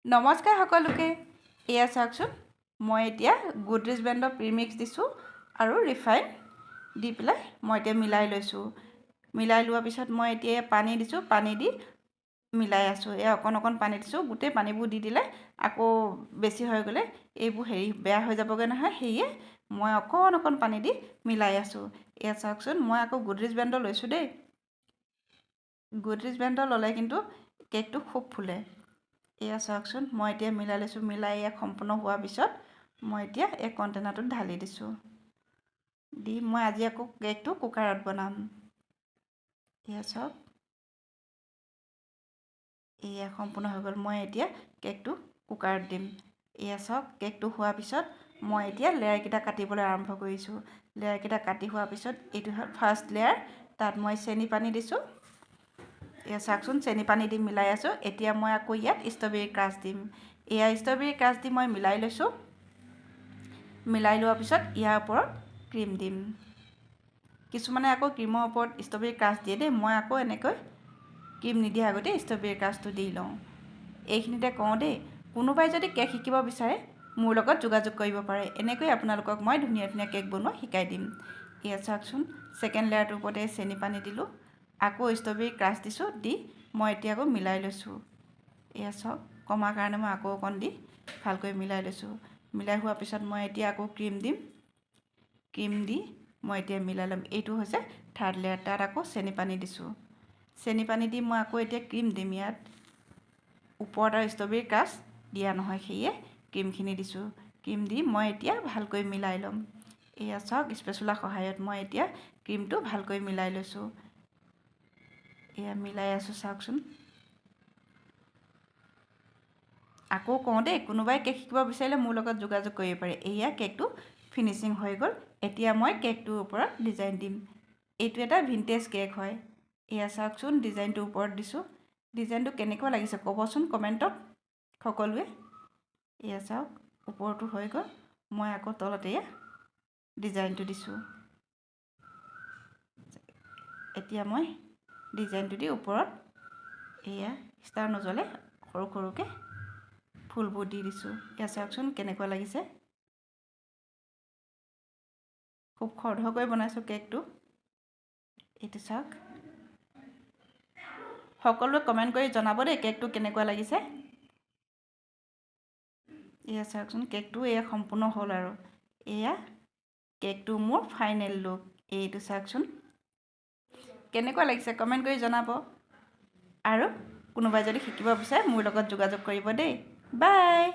নমস্কাৰ সকলোকে। এয়া চাওকচোন, মই এতিয়া গোদৰেজ ব্ৰেণ্ডৰ প্ৰিমিক্স দিছোঁ আৰু ৰিফাইন দি পেলাই মই এতিয়া মিলাই লৈছোঁ। মিলাই লোৱাৰ পিছত মই এতিয়া পানী দিছোঁ। পানী দি মিলাই আছোঁ। এয়া অকণ অকণ পানী দিছোঁ। গোটেই পানীবোৰ দি দিলে আকৌ বেছি হৈ গ'লে এইবোৰ হেৰি বেয়া হৈ যাবগৈ নহয়। সেয়ে মই অকণ অকণ পানী দি মিলাই আছোঁ। এয়া চাওকচোন, মই আকৌ গোদৰেজ ব্ৰেণ্ডৰ লৈছোঁ দেই। গোদৰেজ ব্ৰেণ্ডৰ ল'লে কিন্তু কেকটো খুব ফুলে। এয়া চাওকচোন, মই এতিয়া মিলাই লৈছোঁ। মিলাই এয়া সম্পূৰ্ণ হোৱাৰ পিছত মই এতিয়া এই কণ্টেইনাৰটোত ঢালি দিছোঁ। দি মই আজি আকৌ কেকটো কুকাৰত বনাম। এয়া চাওক, এয়া সম্পূৰ্ণ হৈ গ'ল। মই এতিয়া কেকটো কুকাৰত দিম। এয়া চাওক, কেকটো হোৱাৰ পিছত মই এতিয়া লেয়াৰকেইটা কাটিবলৈ আৰম্ভ কৰিছোঁ। লেয়াৰকেইটা কাটি হোৱাৰ পিছত এইটো হ'ল ফাৰ্ষ্ট লেয়াৰ। তাত মই চেনি পানী দিছোঁ। এয়া চাওকচোন, চেনি পানী দি মিলাই আছোঁ। এতিয়া মই আকৌ ইয়াত ষ্ট্ৰবেৰী ক্ৰাছ দিম। এয়া ষ্ট্ৰবেৰী ক্ৰাছ দি মই মিলাই লৈছোঁ। মিলাই লোৱাৰ পিছত ইয়াৰ ওপৰত ক্ৰীম দিম। কিছুমানে আকৌ ক্ৰীমৰ ওপৰত ষ্ট্ৰবেৰী ক্ৰাছ দিয়ে দেই। মই আকৌ এনেকৈ ক্ৰীম নিদিয়াৰ আগতে ষ্ট্ৰবেৰী ক্ৰাছটো দি লওঁ। এইখিনিতে কওঁ দেই, কোনোবাই যদি কেক শিকিব বিচাৰে, মোৰ লগত যোগাযোগ কৰিব পাৰে। এনেকৈ আপোনালোকক মই ধুনীয়া ধুনীয়া কেক বনোৱা শিকাই দিম। এয়া চাওকচোন, ছেকেণ্ড লেয়াৰটোৰ ওপৰতে চেনি পানী দিলোঁ, আকৌ ষ্ট্ৰবেৰী ক্ৰাছ দিছোঁ। দি মই এতিয়া আকৌ মিলাই লৈছোঁ। এয়া চাওক, কমাৰ কাৰণে মই আকৌ অকণ দি ভালকৈ মিলাই লৈছোঁ। মিলাই হোৱাৰ পিছত মই এতিয়া আকৌ ক্ৰীম দিম। ক্ৰীম দি মই এতিয়া মিলাই ল'ম। এইটো হৈছে থাৰ্ড লেয়াৰ। তাত আকৌ চেনি পানী দিছোঁ। চেনি পানী দি মই আকৌ এতিয়া ক্ৰীম দিম। ইয়াত ওপৰত আৰু ষ্ট্ৰবেৰী ক্ৰাছ দিয়া নহয়, সেয়ে ক্ৰীমখিনি দিছোঁ। ক্ৰীম দি মই এতিয়া ভালকৈ মিলাই ল'ম। এয়া চাওক, স্পেচুলাৰ সহায়ত মই এতিয়া ক্ৰীমটো ভালকৈ মিলাই লৈছোঁ। এয়া মিলাই আছোঁ, চাওকচোন। আকৌ কওঁ দেই, কোনোবাই কেক শিকিব বিচাৰিলে মোৰ লগত যোগাযোগ কৰিব পাৰে। এয়া কেকটো ফিনিচিং হৈ গ'ল। এতিয়া মই কেকটোৰ ওপৰত ডিজাইন দিম। এইটো এটা ভিনটেজ কেক হয়। এয়া চাওকচোন, ডিজাইনটোৰ ওপৰত দিছোঁ। ডিজাইনটো কেনেকুৱা লাগিছে ক'বচোন কমেণ্টত সকলোৱে। এয়া চাওক, ওপৰটো হৈ গ'ল। মই আকৌ তলত এয়া ডিজাইনটো দিছোঁ। এতিয়া মই ডিজাইনটো দি ওপৰত এয়া ষ্টাৰ নজলে সৰু সৰুকৈ ফুলবোৰ দি দিছোঁ। এয়া চাওকচোন, কেনেকুৱা লাগিছে। খুব খৰধৰকৈ বনাইছোঁ কেকটো। এইটো চাওক। সকলোৱে কমেণ্ট কৰি জনাব দেই, কেকটো কেনেকুৱা লাগিছে। এয়া চাওকচোন, কেকটো এয়া সম্পূৰ্ণ হ'ল আৰু এয়া কেকটো মোৰ ফাইনেল লুক। এইটো চাওকচোন, কেনেকুৱা লাগিছে কমেণ্ট কৰি জনাব আৰু কোনোবাই যদি শিকিব বিচাৰে, মোৰ লগত যোগাযোগ কৰিব দেই। বাই।